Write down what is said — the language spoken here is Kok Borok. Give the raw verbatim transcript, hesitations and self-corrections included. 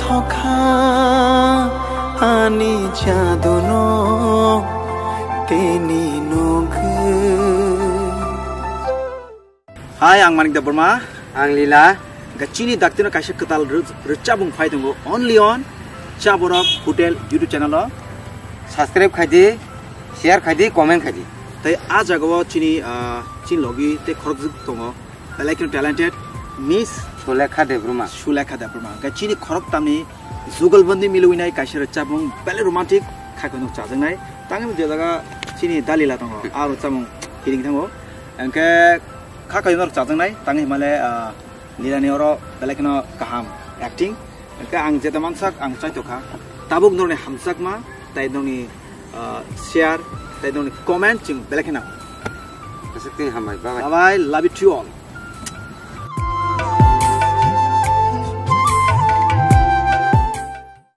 Thokha ani jaduno tini nugwi. Hai, ang Manik Debbarma. Ang Lila. Ga chini daktino kaisa kwtal rw-, rwchapmung phai tongo, only on Chaborok Hotel YouTube channel o. Subscribe khaidi, share khaidi, comment khaidi. Tai a jagao chini, ah, chini logi tei khorokjwk tongo. Belai kheno talented Miss Sulekha Debbarma. Sulekha Debbarma. Hingke chini khoroktamni jugalbandi milwinai kaisa rwchapmung belai romantic, khakoino chajaknai. Tangwi je jaga chini Dalila tongo, a rwchapmung hiring thango. Hingke khakoino chajaknai, tangwi himale, ah, Lilani oro belai kheno kaham acting. Hingke ang jeta mansak ang chaitokha. Tabuk norni hamjakma, tai norni, ah, share, tai norni comment chwng belai kheno. Aswk tini hambai, bye bye. Bye bye, love you to all.